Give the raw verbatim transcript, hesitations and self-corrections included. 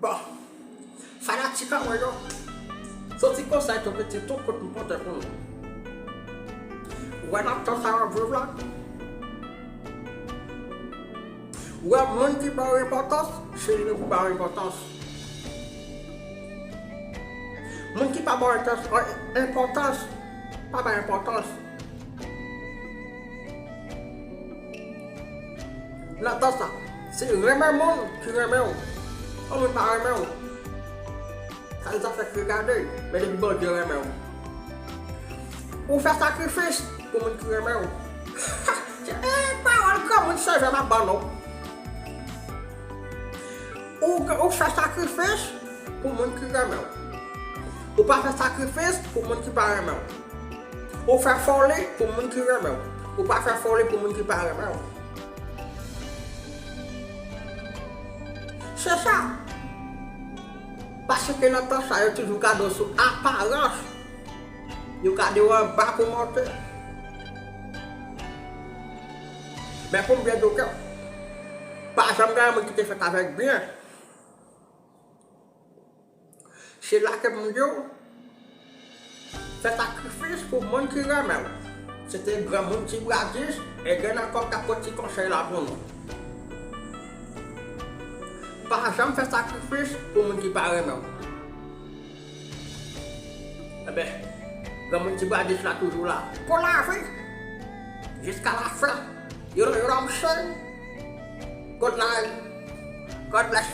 Bon, fanatik an mwen yo, se ti konsèy tou piti tou kout m pote pou nou. Ou wè nan tan sa w ap viv la, ou wè moun ki ba w enpòtans, se li menm ki ba w enpòtans. Moun ki pa ba w enpòtans, enpòtans, pa ba enpòtans. Nan tan sa, se renmen moun ki renmen w. Yon moun pa renmen w, sa se zafè k regade, men depi Bondye renmen w. Ou fè sakrifis pou moun ki renmen w. E pawòl granmoun sevè m ap ban nou. Ou, ou fè sakrifis pou moun ki renmen w. Ou pa fè sakrifis pou moun ki pa renmen w. Ou fè foli pou moun ki renmen w. Ou pa fè foli pou moun ki pa renmen w. Se sa. Paske nan tan sa, yo toujou gade w sou aparans. Yo gade w anba pou monte. Men pou m byen di w ke pa janm gen moun ki te fèt avèk byen. Se la ke m di w, fè sakrifis pou moun ki renmen w. Se te granmoun Ti Bradis, e gen ankò k ap pot ti konsèy la pou nou. Pa janm fè sakrifis pou moun ki pa renmen w. Enben, granmoun Ti Bradis la toujou la. Pou lavi! Jiska lafen! You know, you know what I'm saying? Good night. God bless you.